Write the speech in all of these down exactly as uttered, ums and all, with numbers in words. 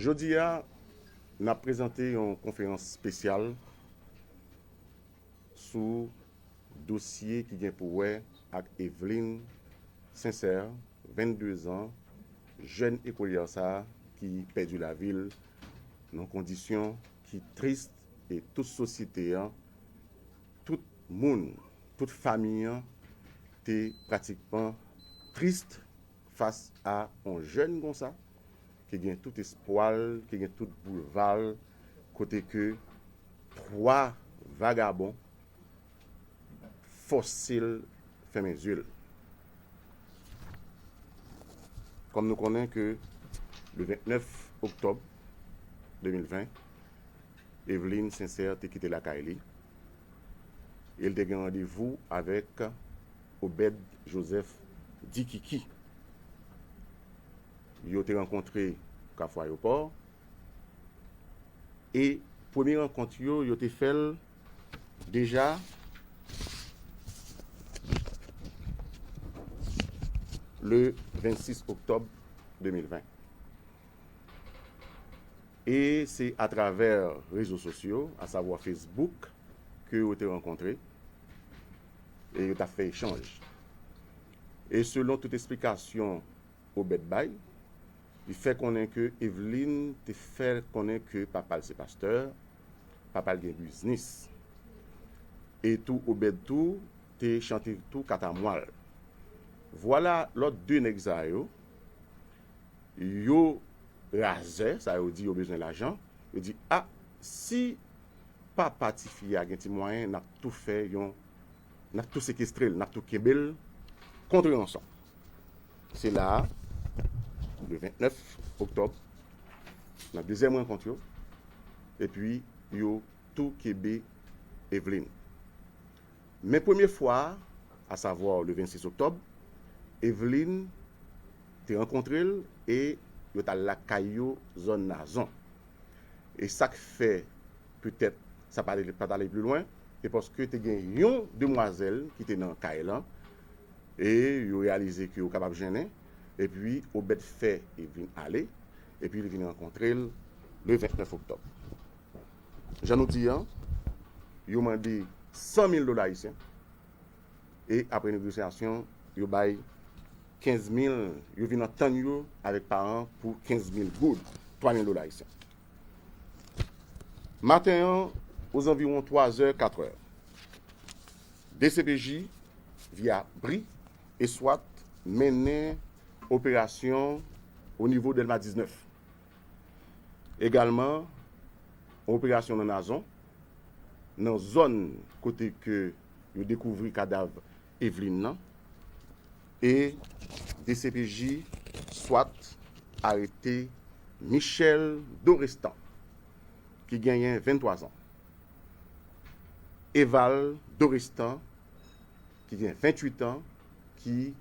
Jodi a, n ap prezante yon konferans espesyal sou dosye ki gen pou wè ak Eveline Sincère, vennde zan, jèn ekolyè sa a ki pèdi lavi l nan kondisyon ki tris e tout sosyete an, tout moun, tout fanmi an te pratikman tris fas a yon jèn konsa ki gen tout espwa l, ki gen tout boulva l, kote ke twa vagabon fòse l fèmen zye l. Kòm nou konnen ke le vennèf oktòb de mil ven, Eveline Sincère te kite lakay li e l te gen randevou avèk Obed Joseph Dikiki. Yo te rankontre Kafou Ayewopò e premye rankont yo, yo te fè l deja le vennsis oktòb de mil ven. E se atravè rezo sosyo, asavwa Facebook, ke yo te rankontre e yo t ap fè echanj. E selon tout esplikasyon Obed bay, li fè konnen ke Eveline te fè konnen ke papa l se pastè, papa l gen biznis. E tou Obed tou te chante tou katamwa l. Vwala lòt de nèg sa yo, yo razè, sa yo di yo bezwen lajan, yo di, a, si papa tifi a gen ti mwayen, n ap tou fè yon, n ap tou sekestre l, n ap tou kenbe l kont ranson. Se la a, le vennèf oktòb, nan dezyèm rankont yo, epi yo tou kenbe Eveline. Men premye fwa a, asavwa le vennsis oktòb, Eveline te rankontre l e yo t al lakay yo, zòn Nazon. E sa k fè petèt sa pa t ale, pa t ale pli lwen, se paske te gen yon demwazèl ki te nan kay lan, e yo reyalize ke yo kapab jennen, epi Obed fè Eveline ale, epi li vin rankontre l le vennèf oktòb. Jan nou di an, yo mande san mil dola ayisyen, e apre negosyasyon, yo bay kenz mil, yo vin antann yo avèk paran pou kenz mil goud, twa mil dola ayisyen. Maten an, ozanviwon twa zè, kat è, D C P J, via bri e swat, mennen operasyon o nivo Dèlma diznèf. Egalman, yon operasyon nan Nazon, nan zòn kote ke yo dekouvri kadav Eveline nan, e D C P J swat arete Michel Dorestan, ki genyen venntwa zan. Eval Dorestan, ki gen venntuit an, ki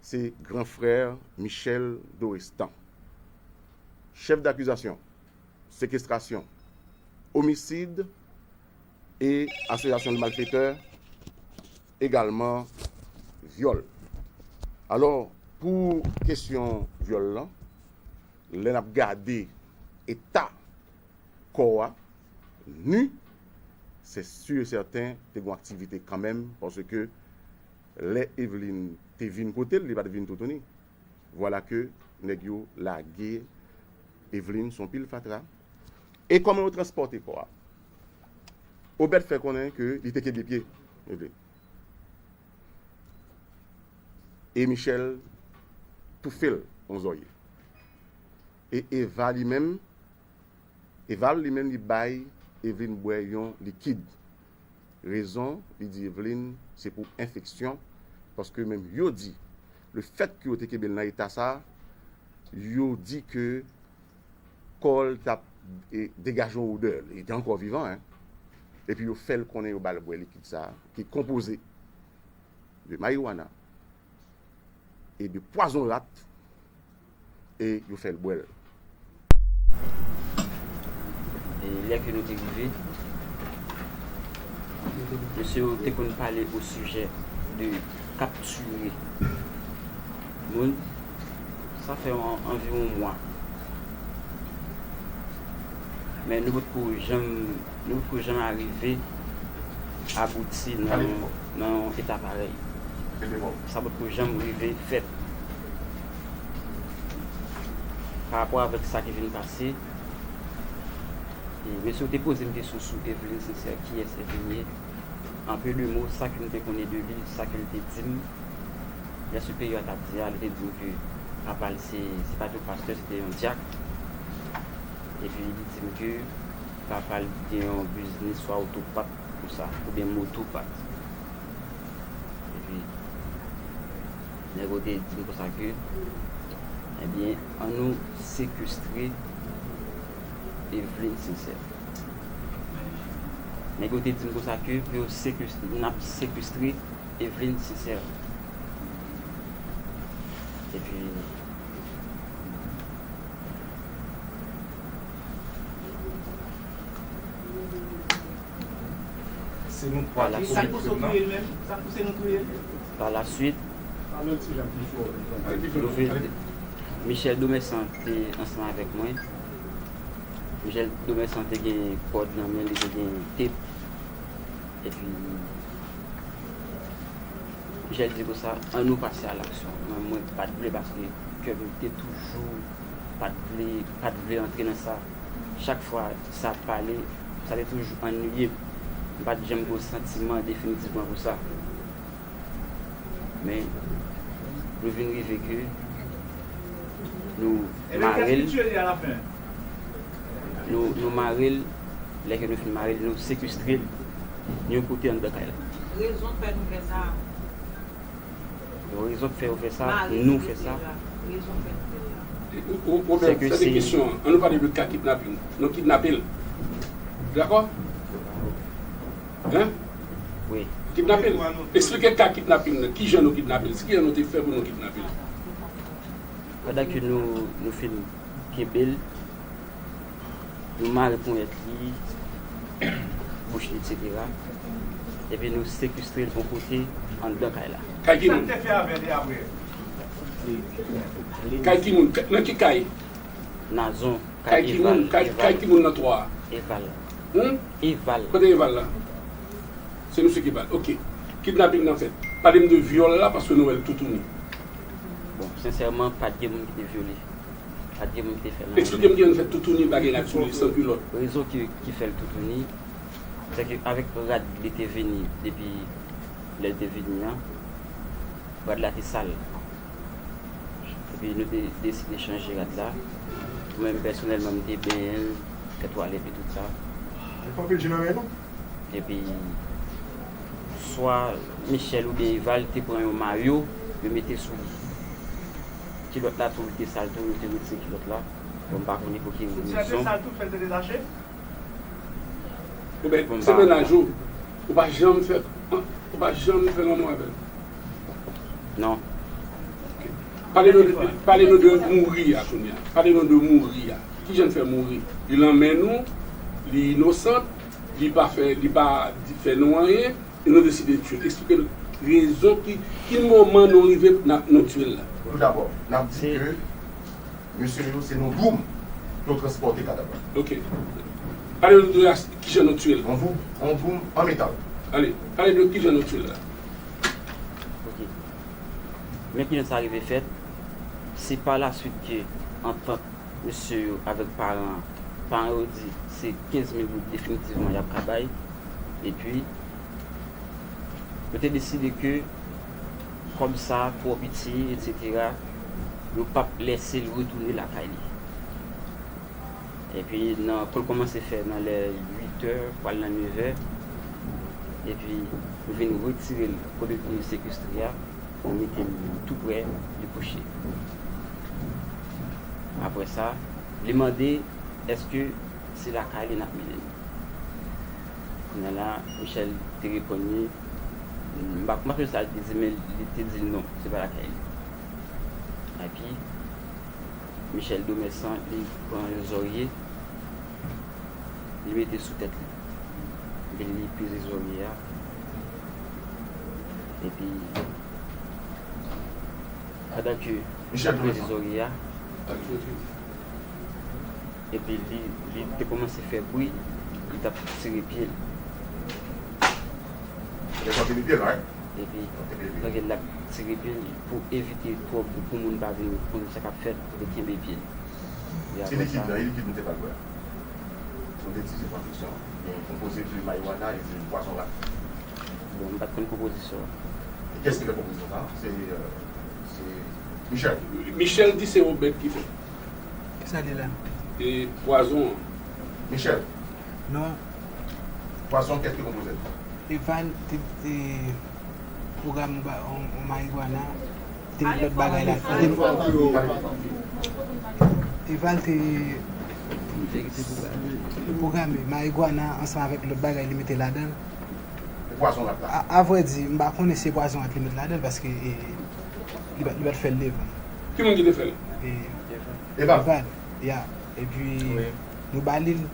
se gran frè Michel Dorestan. Chèf dakizasyon, sekestrasyon, omisid e asosyasyon de malfetè, egalman vyòl. Alò, pou kesyon vyòl lan, lè n ap gade eta kò a, ni, se si e sèten te gen aktivite kanmenm, paske lè Eveline te vin kote l, li pa t vin toutouni. Vwala ke nèg yo lage Eveline sou yon pil fatra. E kòman yo transpòte kò a? Obed fè konnen ke li te kenbe pye Eveline. E Michel toufe l yon zòrye. E Eva li menm, Eval li menm li bay Eveline bwè yon likid. Rezon, li di Eveline, se pou enfeksyon, paske menm yo di, lefètke yo te kenbe l nan eta sa, yo di ke kò l t ap, e, degaje yon odè, li te ankò vivan, en. Epi yo fè l konnen yo ba l bwè likid sa, ki konpoze de mariwana e de pwazon rat, e yo fè l bwè l. E lè ke nou te rive, mesye yo te konn pale o sijè de kaptire moun. Sa fè an, anviwon mwa. Men nou potko janm, nou potko janm arive abouti nan, nan yon eta parèy. Sa potko janm rive fèt. Pa rapò avèk sa ki vin pase, e, mesye yo te poze m kesyon sou Eveline Sincère, kiyès Eveline ye? An pe de mo, sa ke m te konnen de li, sa ke l te di m, lè siperyè a t ap di a, li te di m ke papa l se, se pa t yon pastè, se te yon dyak. Epi li di m ke papa l gen yon biznis swa otopat konsa, oubyen motopat. Epi, nèg yo te di m konsa ke, ebyen, ann nou sekestre Eveline Sincère. Nèg yo te di m konsa ke pou yo sekestre, n ap sekestre Eveline Sincère. Epi, Se nou twa ki komet krim nan. Sa k pouse nou touye l menm? Sa k pouse nou touye l? Pa la suit, nou vin, Michel Domersan te ansanm avèk mwen. Michel Domersan te gen kòd nan men li, te gen tep. Epi, Michel di konsa, ann nou pase a laksyon. Mwen, mwen pa t vle paske kè m te toujou pa t vle, pa t vle antre nan sa. Chak fwa sa ap pale, sa te toujou annuiye m. M pa t janm gen yon santiman definitivman pou sa. Men, nou vin rive ke nou mare l. Nou, nou mare l, lè ke nou fin mare l, nou sekestre l yon kote anndan kay la. Rezon k fè nou fè sa. Rezon k fè yo fè sa, nou fè sa. Rezon k fè nou fè sa. Ou, ou, ou, se ke se kesyon an. Ann nou pale de ka kidnaping. Nou kidnape l. Dakò? Hein? Wi. Kidnape l. Eksplike ka kidnaping nan. Kijan nou kidnape l? Kijan nou te fè pou nou kidnape l? Pandan ke nou, nou fin kenbe l, nou mare ponyèt li, bouch li, etsetera. Epi nou sekestre l yon kote anndan kay la. Kay ki moun? Sa k te fè avè li apre? Kay ki moun? Nan ki kay? Nazon, kay Eval. Kay ki moun? Kay, kay ki moun nan twa a? Eval. Hmm? Eval. Kote Eval la? Se misye ki ba l. Ok. Kidnaping nan fèt. Pale m de vyòl la, paske nou wè l toutouni. Bon, sensèman, pa t gen moun ki te vyole. Pa t gen moun ki te fè l anyen. Eksplike m kijan l fèt toutouni, pa gen rad sou li, san kilòt. Rezon ki, ki fè l toutouni, se ke avèk rad li te vini, depi lè l te vini an, rad la te sal. Epi nou te deside chanje rad la. Mwen menm pèsonèlman, m te benyen l, fè twalèt li, tout sa. Li pa anpil je nan men nou. Epi, swa Michel oubyen Eval te pran yon mayo, yo mete sou li. Kilòt la tou, li te sal tou, yo te retire kilòt la. Bon, m pa konnen pou ki rezon. Tout sa te sal, tout fè l te detache? Ou ben, se mennaj ou. Ou pa janm fè, ou pa janm fè lanmou avè l? Non. Ok. Pale nou de, pale nou de mouri a kounye a. Pale nou de mouri a. Kijan l fè mouri? Li nan men nou, li inosan, li pa fè, li pa di, fè nou anyen, e nou deside tiye l. Eksplike nou rezon ki, ki moman nou rive n ap, nou tiye l la. Toudabò, n ap di ke mesye yo, se nan dwoum yo transpòte kadav la. Ok. Pale nou de kijan nou tiye l. Yon dwoum, yon dwoum an metal. Ale, pale de kijan nou tiye l la. Ok. Men kijan sa rive fèt, se pa la suit ke antant mesye yo avèk paran an, paran yo di se kenz mil goud definitivman y ap ka bay. Epi, yo te deside ke kòb sa twò piti, etsetera, yo p ap lèse l retounen lakay li. Epi, nan, kou l kòmanse fè nan lè uit è, pral nan nèf è, epi nou vin retire l kote nou te sekestre a, nou mete l tou prè li kouche. Apre sa, li mande èske se lakay li n ap mennen l. Kounye a la, Michel te reponn li, m pa, m pa sonje sa li te di, men li te di l non, se pa lakay li. Epi, Michel Domersan, li pran yon zòrye, li mete sou tèt li. Epi li peze zòrye a. Epi, pandan ke l ap peze zòrye a, Epi li, li te kòmanse fè bri, li t ap tire pye l. Li t ap tire pye l, right? Epi, donk, l ap tire pye l pou evite twòp, pou moun pa vin konn sa k ap fèt, pou te kenbe pye l. E se apre likid sa, nan, e likid nou te pral bwè a. Se yon detizye konviksyon. Li konpoze de marijuana e de pwazon rat. Bon, m pa t konn konpozisyon an. E kiyès ki fè konpozisyon sa a? Se, euh, se Michel. Michel di se Obed ki fè. Kisa li la? E pwazon an. Michel. Non. Pwazon, kiyès ki konpoze l? Eval te, te pwogram ba, on, on marijuana. Te met lòt bagay la. Eval te pwograme marijuana ansanm avèk lòt bagay li mete ladan l. E pwazon rat la? A, a vrè di, m pa konnen si se pwazon rat li met ladan l paske, e, li pa, li pa t fè l devan. Ki moun ki te fè l? E, Eval. Eval, ya. Epi, wi, nou ba li l,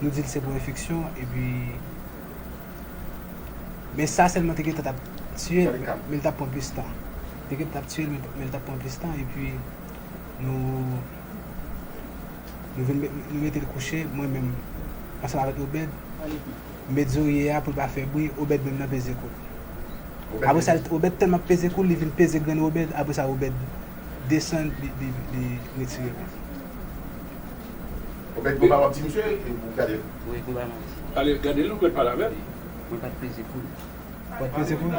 nou di l se pou enfeksyon, epi, men sa sèlman te gentan t ap tiye l, men, men l t ap pran plis tan. Te gentan t ap tiye l, men, men l t ap pran plis tan, epi nou, nou vin met, nou mete l kouche, mwen menm, ansanm avèk Obed, m met zorye a pou l pa fè bri, Obed menm nan peze kou l. Obed apre sa, peze? Obed tèlman ap peze kou l, li vin peze grenn Obed, apre sa, Obed desann, li, li, li retire l. Obed, gon bagay w ap di misye, e ou gade l? Wi, gon bagay m ap di. Ale, gade l, ou mèt pale avè l. Mwen pa t peze kou l. Ou pa t peze kou l?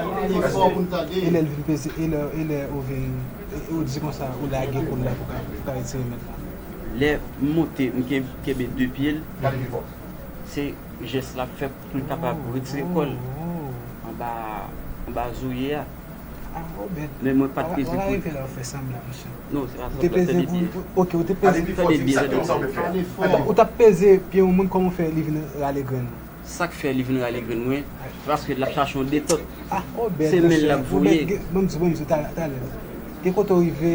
E lè l vin peze, e lè, e lè ou vin, e, e ou di konsa, ou lage kou l la pou ka, pou ka retire mèt la. Lè m monte, m ken-, kenbe de pye l, se jès la k fè pou l kapab retire kò l anba, anba zorye a. Ah, Obed. Men mwen pa t peze kou l. Wala rive la w fè sanblan, mesye. Non, se pa sanblan, tande byen. Ou te peze kou l tou? Ok, ou te peze. Tande byen, tande byen. Ou t ap peze pye yon moun, kòman w fè li vin rale grenn ou? Sa k fè li vin rale grenn mwen, se paske l ap chache yon detant. Ah, Obed, monchè, Obed, ban m di w, ban m di w, talè, talè. Gen kote w rive,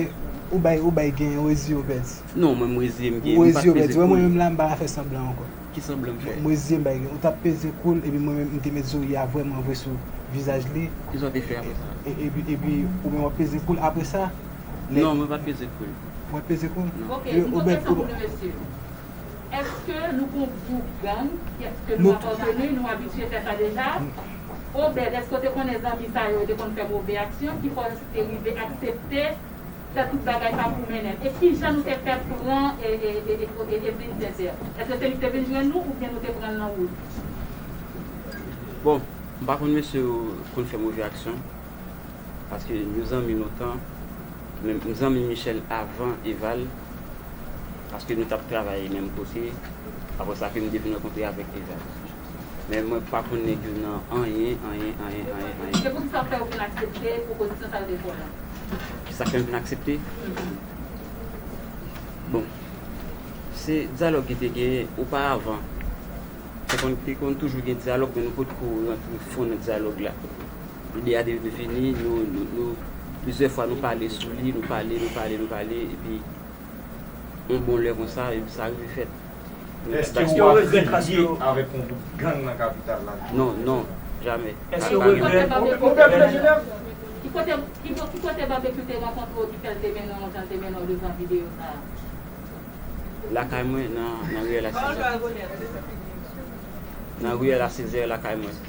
ou bay, ou bay gen, ou reziye, Obed. Non, mwen, m reziye, m gen, m pa t peze kou l. Ou reziye, Obed. Wè, mwen menm la, m pa ka fè sanblan ankò. Ki sanblan m fè? M reziye, m bay gen. Ou t ap peze kou l, epi mwen menm, m te met zorye a vrèman vre sou vizaj li. Kisa w te fè apre sa? E, epi, epi, ou menm w ap peze kou l apre sa? Non, mwen pa t peze kou l. Ou pa t peze kou l? Non. Ok, yon kesyon pou nou, mesye. Èske nou gon gwoup gang? Èske nou apateni? Nou abitye fè sa deja? Obed, èske w te konnen zanmi sa yo, yo te konn fè move aksyon? Ki fè w te rive aksepte fè tout bagay sa pou mennen l? E kijan nou te fè pran e, e, e, e, e, Evelyne Sincère? Èske se li ki te vin jwenn nou oubyen nou te pran l nan wout? Bon, m pa konn mesye yo konn fè move aksyon. Paske nou zanmi lontan, men m zanmi Michel avan Eval, paske nou t ap travay menm kote, apre sa ke m te vin rankontre avèk Eval. Men mwen pa konn nèg yo nan anyen, anyen, anyen, anyen, anyen. Se poukisa w fè w vin aksepte pwopozisyon sa yo te fè w la? Kisa k fè m vin aksepte? Bon, se dyalòg ki te genyen oparavan. Te konn, te konn toujou gen dyalòg, men nou potko rantre fon nan dyalòg la. Lide a te vini, nou, nou, nou, plizyè fwa nou pale sou li, nou pale, nou pale, nou pale, epi yon bon lè konsa, epi sa rive fèt. Èske w ap filiye avèk yon gwoup gang nan kapital la? Non, non, jamè. Èske w regrèt? Ki kote, ki kote, ki kote Babekyou te rankontre w ki fè l te mennen w jan l te mennen w devan videyo sa a? Lakay mwen, nan, nan riyèl a Sezè. Nan riyèl a Sezè, lakay mwen.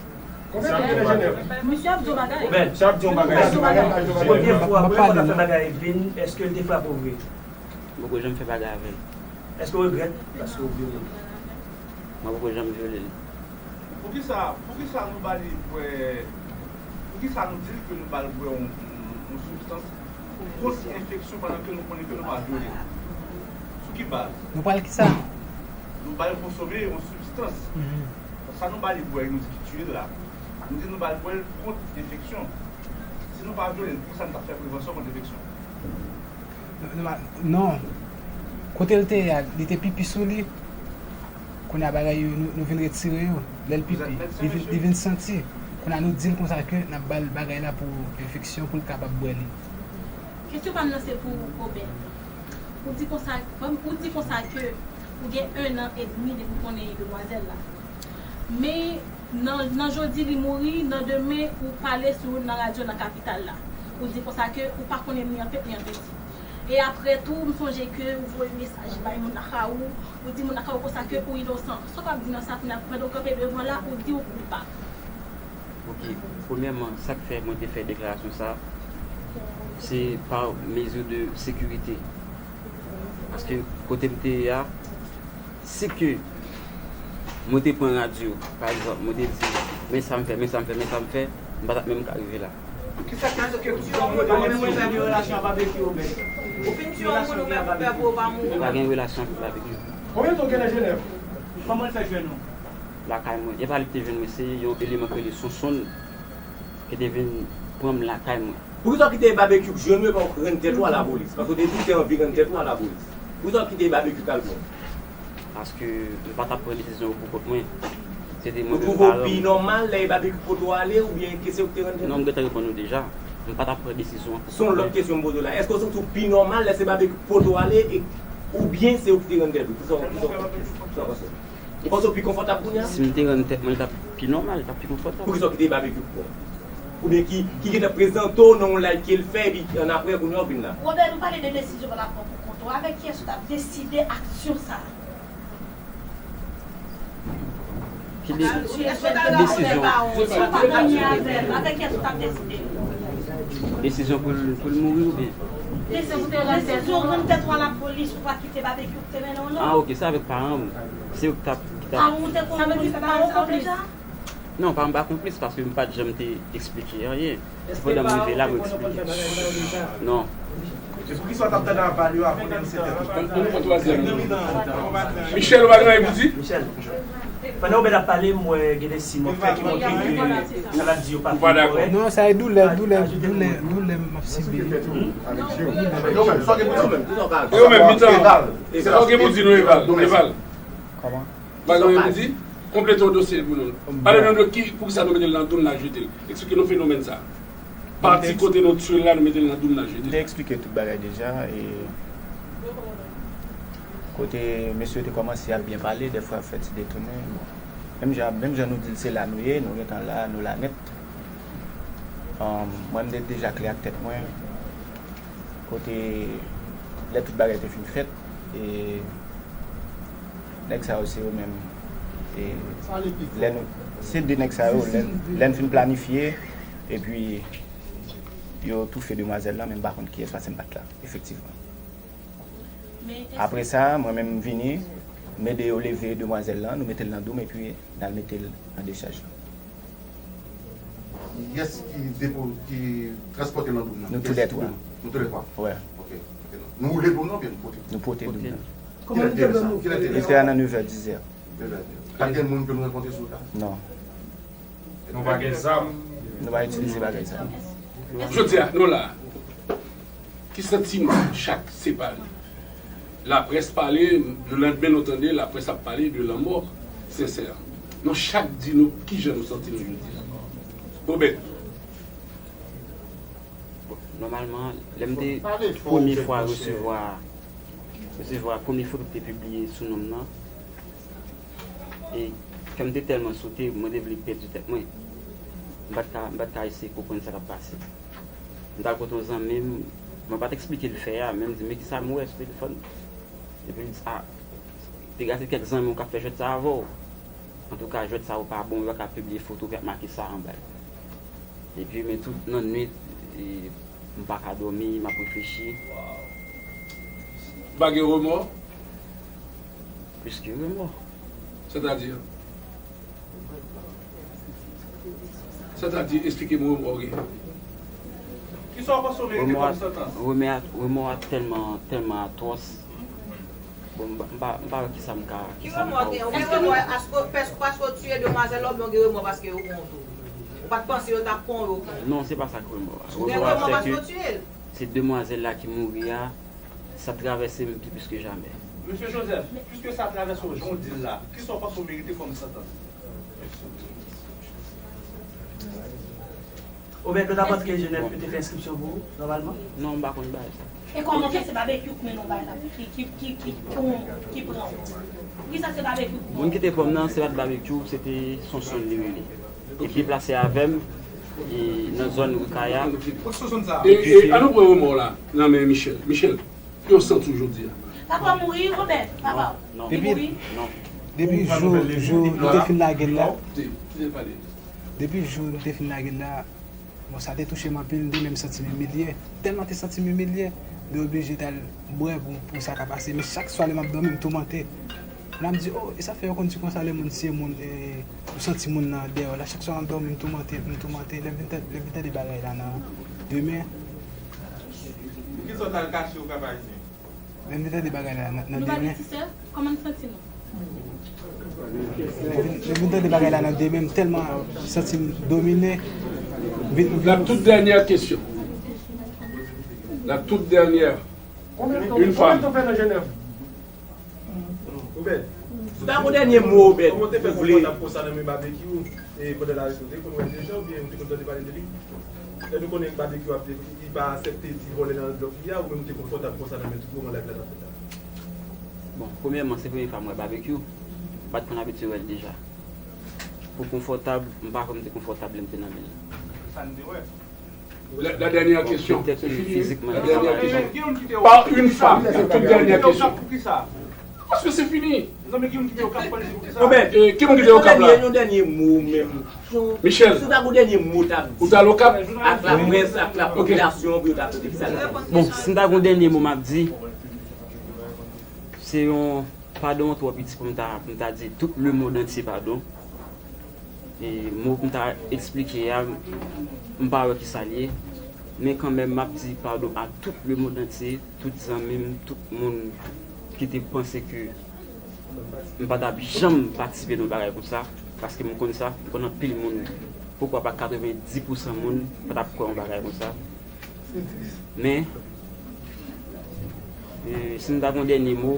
Misye ap di yon bagay. Misye ap di yon bagay. Premye fwa, premye fwa w ta fè bagay Evelyne, èske l te frape w vre? M poko janm fè bagay avè l. Èske w regrèt paske w vyole l? Mwen poko janm vyole l. Poukisa, poukisa nou ba li bwè, poukisa nou di l ke nou ba l bwè yon, yon, yon sibstans kont enfeksyon pandan ke nou konnen ke nou pa vyole l? Sou ki baz? Nou ba l kisa? Nou ba l konsome yon sibstans. Mhm. Sa nou ba li bwè, nou di ki tiye l la. Nou di nou ba l bwè l kont enfeksyon. Si nou pa vyole l, poukisa nou t ap fè prevansyon kont enfeksyon? Non, non, non. Kote l te ye a, li te pipi sou li. Kounye a bagay yo, nou, nou vin retire yo. Lè l pipi, li vin, li vin santi. Kounye a nou di l konsa ke n ap ba l bagay la pou enfeksyon, pou l kapab bwè li. Kesyon pa m nan se pou Obed. Ou di konsa, ou di konsa ke ou gen en an edmi depi w konnen demwazèl la. Men, Nan, nan jodi li mouri, nan demen ou pale sou, nan radyo nan kapital la. Ou di konsa ke ou pa konnen ni an tèt ni an peti. E apre tou, m sonje ke ou voye mesaj bay moun lakay ou, ou di moun lakay ou konsa ke ou inosan. Sa w ap di nan sa kounye a, pandan w kanpe devan la, ou di ou koupab. Ok, premyèman, sa k fè mwen te fè deklarasyon sa, se pa mezi de sekirite. Paske kote m te ye a, si ke mwen te pran radyo, pa egzanp, mwen te di, men sa m fè, men sa m fè, men sa m fè, m pa t ap menm ka rive la. Kisa k fè ke ou te gen relasyon ak Babekyou, Obed? Ou fin tiye yon moun ou menm ou pè pou ou pa mouri? M pa gen relasyon ak Babekyou. Konbyen tan w gen nan Jenèv? Kòman l fè jwenn ou? Lakay mwen. E pa li ki te jwenn mwen, se yon eleman ki rele Sonsonn ki te vin pran m lakay mwen. Poukisa w kite Babekyou k jwenn ou epi w rann tèt ou a lapolis? Paske w te di w te anvi rann tèt ou a lapolis. Poukisa w kite Babekyou k al pran w? Paske m pa t ap pran desizyon yo pou kont mwen. Se te mwen menm paran m. Ou twouve w pi nòmal lè e Babekyou k pote w ale oubyen ke se ou ki te rann tèt ou? Non, m gentan reponn ou deja. M pa t ap pran desizyon an pou kont mwen. Se yon lòt kesyon m poze w la. Èske w santi w pi nòmal lè se Babekyou k pote w ale e oubyen se ou ki te rann tèt ou? Kisa w kisa w kisa w panse? Ou panse w pi konfòtab kounye a? Si m te rann tèt mwen, li t ap pi nòmal, li t ap pi konfòtab. Poukisa w kite Babekyou pran w? Oubyen ki ki gentan prezante w nan yon live ke l fè epi annapre kounye a w vin la? Robert, nou pale de desizyon w t ap pran pou kont ou. Avèk kiyès ou t ap deside aksyon sa a? Ki de, desizyon? Si w pa konn li avè l, avèk kiyès ou t ap deside? Desizyon pou l pou l mouri oubyen? Desizyon pou w rann tèt ou a lapolis, ou pa kite Babekyou ki te mennen w non. Ah ok, se avèk paran m. Se yo ki t ap ki t ap. Paran w te konn konplis? Non, paran m pa konplis paske m pa t janm te eksplike anyen. Se pandan m rive la mwen eksplike. Non. Poukisa w t ap tande aval yo a konnen m se tèt ou? Michel, ou pa gen anyen pou di? Michel, pandan Obed ap pale, m wè gen de siy montre ki montre ke sa l ap di yo pa fin kòrèk. Non, sa e doulè, doulè, doulè, doulè m ap sibi. Yo menm, mitan. Sa w gen pou di nou, Eval? Eval. Kòman? Bagay yo di, konplete yon dosye pou nou. Pale nou de ki, poukisa nou mete l nan doum n al jete l. Eksplike nou fenomèn sa. Pati kote nou tchwe l la, nou mete l nan doum n al jete l. M te eksplike tout bagay deja. E kote mesye yo te kòmanse ap byen pale, dèfwa ap fè ti detounen. Bon. Menm jan, menm jan nou di l se la nou ye, nou gentan la, nou la nèt. Mwen, m te deja klè ak tèt mwen. Kote lè tout bagay te fin fèt, e nèg sa yo se yo menm. E lè nou, se de nèg sa yo, lè, lè n fin planifye, epi yo toufe demwazèl lan, men m pa konn kiyès paske m pa t la, efektivman. Apre sa, mwen menm m vini, m ede yo leve demwazèl lan, nou mete l nan dou m, epi n al mete l nan dechaj lan. Kiyès ki depo, ki transpòte l nan doum nan? Nou toulètwa. Nou toulètwa? Wè. Ok. Nou woule doum nan oubyen nou pote? Nou pote doum nan. Kilè te ye sa? Kilè te ye sa? Li fè a nan nevè, dizè. Nevè, dizè. Pa t gen moun ke nou rankontre sou wout la? Non. Nou pa gen zam. Nou pa itilize bagay sa. Jodi a, nou la. Ki santiman chak separe? Laprès pale, lelandmen nou tande laprès ap pale de lanmò Sensè. Nou chak di nou kijan nou santi nou jodi a. Obed. Bon, nòmalman, lè m te premye fwa resevwa resevwa premye foto ki te pibliye sou non m nan, e kè m te tèlman sote, mwen te vle pèdi tèt mwen. M pa t ka, m pa t ka eseye konprann sa k ap pase. M t al kote yon zanmi m, mwen pa t eksplike l fè a, men m di, men kisa m wè sou telefòn? Epi l di, a, te gade kèk zanmi w k ap fè jwèt sa avè w. Antouka, jwèt sa yo pa bon, yo pa ka pibliye foto ki ap make sa anba l. Epi, men tout nan nwit, e, m pa ka dòmi, m ap reflechi. Ou pa gen remò? Plis ke remò. Sètadi? Sètadi, esplike m remò w gen. Kisa w panse w merite kòm santans? Remò a, remò a tèlman, tèlman atwòs. Bon, m pa, m pa, m pa wè kisa m ka, kisa m ka ofri. Ki remò w gen? Ki remò w gen? Paske, paske w tiye demwazèl la oubyen w gen remò paske yo pran w tou? Ou pa t panse yo t ap pran w, yo pran w? Non, se pa sa k remò a. Remò a se ke se demwazèl la ki mouri a, sa travèse m pi plis ke jamè. Mesye Joseph, piske sa travèse w jan w di l la, kisa w panse w merite kòm santans? Obed, nou t ap antre Jenèv pou te fè enskripsyon pou ou, nòmalman? Non, m pa konn bagay sa. E kòman ke se Babekyou k mennen w bay la, ki, ki, ki, ki, ki, ki pran w? Poukisa se Babekyou k pran w? Moun ki te pran m nan, se pa t Babekyou, se te Sonsonn li rele. Li deplase avè m, e, nan zòn Rikaya. E, e, ann nou pran remò w la nan men Michel. Michel. Kòman w santi w jodi a? Papa mouri, Robert, papa. Non. Li Depi, mouri. Non. Depi Ou pa jou, nouvèl jou li nou la? te fin lage l la, Non, te, te pale. Depi jou nou te fin lage l la, bon, sa te touche m anpil, m te menm santi m imilye. Tèlman te santi m imilye, m te oblije t al bwè pou, pou sa ka pase. Men chak swa lè m ap dòmi, m toumante. Lè m di, "Oh, e sa fè yo konn di konsa lè moun tiye moun, e, ou santi moun nan dèyè w la." Chak swa m ap dòmi, m toumante, m toumante. Lè m vin tande, lè m vin tande bagay la nan demen. Poukisa w t al kache ou Cap Haïtien? Lè m vin tande bagay la nan, nan Nou pa demen. gen ti sè? Kòman n santi nou? Lè m vin, lè m vin tande bagay la nan demen, m tèlman santi m domine. M vin, m vin La toute dernière question. La toute dernière. Une femme. Ou bèl. Si w ta gon dènye mo, Obed, Kòman w te fè ou vle. konfòtab konsa nan men Babekyou, e pandan l arete w, te konn wè l deja oubyen ou te konn tande pale de li? Lè nou konnen Babekyou ap di li pa aksepte ti vòlè nan blòk li a, ou menm ou te konfòtab konsa nan men tout moman live la t ap fèt la? Bon, premyèman, se premye fwa m wè Babekyou. M pa t konn abitye wè l deja. Pou konfòtab, m pa kwè m te konfòtab lè m te nan men l. Sa n te wè. La, la dernière Bon, question, petèt c'est ke fini, hein? fizikman, La li pa dernière pare. question. Par une femme, la toute dernière question. Paske se fini. Obed, Eh, ki moun ki te Okap la? Yon dènye mo menm. Michel. Si w ta gon dènye mo w t ap Ou di t al Okap? ak laprès, ak Ok. lapopilasyon, pou yo ta tande sa. Bon, si m ta gon dènye mo m ap di, se yon padon twò piti pou m ta, pou m ta di tout lemonn antye padon. E mo pou m ta eksplike a, m pa wè kisa l ye. Men kanmenm, m ap di padon a tout lemonn antye, tout zanmi m, tout moun ki te panse ke m pa t ap janm patisipe nan yon bagay konsa, paske m konn sa, m konn anpil moun, poukwa pa katrevenndis pousan moun pa t ap kwè yon bagay konsa. Men, e, si m ta gon dènye mo,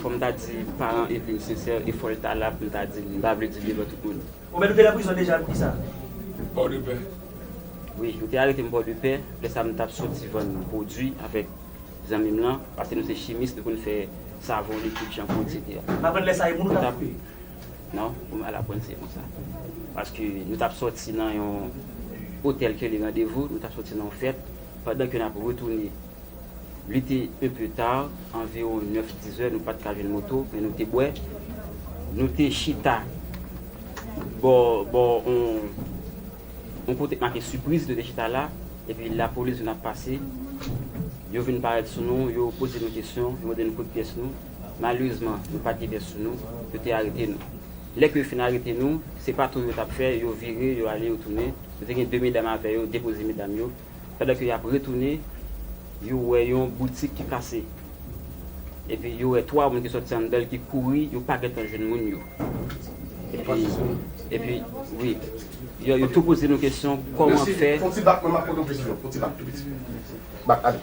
fò m ta di paran Eveline sensè, e fò l ta la pou m ta di l, m pa vle di l devan tout moun. Ou mèt ou te nan prizon deja pou kisa? Pòdepè. Wi, yo te arete m Pòdepè, lè sa m t ap soti vann pwodui avèk zanmi m lan, paske nou se chimis, nou konn fè savon, likid, chanpou, etsetera. M aprann lè sa e moun ou t ap koupe? Non, pou m al aprann se konsa. Paske nou t ap sòti nan yon otèl ki rele Randevou, nou t ap sòti nan yon fèt, pandan ke n ap retounen, li te un peu tard, anviwon nèf, diz è, nou pa t ka jwenn moto, men nou te bwè. Nou te chita bò, bò, on, on kote k make sipriz, nou te chita la, epi lapolis vin ap pase. Yo vin parèt sou nou, yo poze nou kesyon, yo mande nou kote pyès nou. Malerezman, nou pa t gen pyès sou nou, yo te arete nou. Lè ke yo fin arete nou, se patou yo t ap fè, yo vire, yo ale, yo tounen. Nou te gen de medam avè yo, depoze medam yo. Pandan ke y ap retounen, yo wè yon boutik ki kase. Epi yo wè twa moun ki sòti anndan l ki kouri, yo pa gentan jwenn moun yo. Epi, epi, wi. Yo, yo tou poze nou kesyon, kòman fè. Fon ti bak, mwen m ap poze yon kesyon. Fon ti bak tou piti. Bak, ale.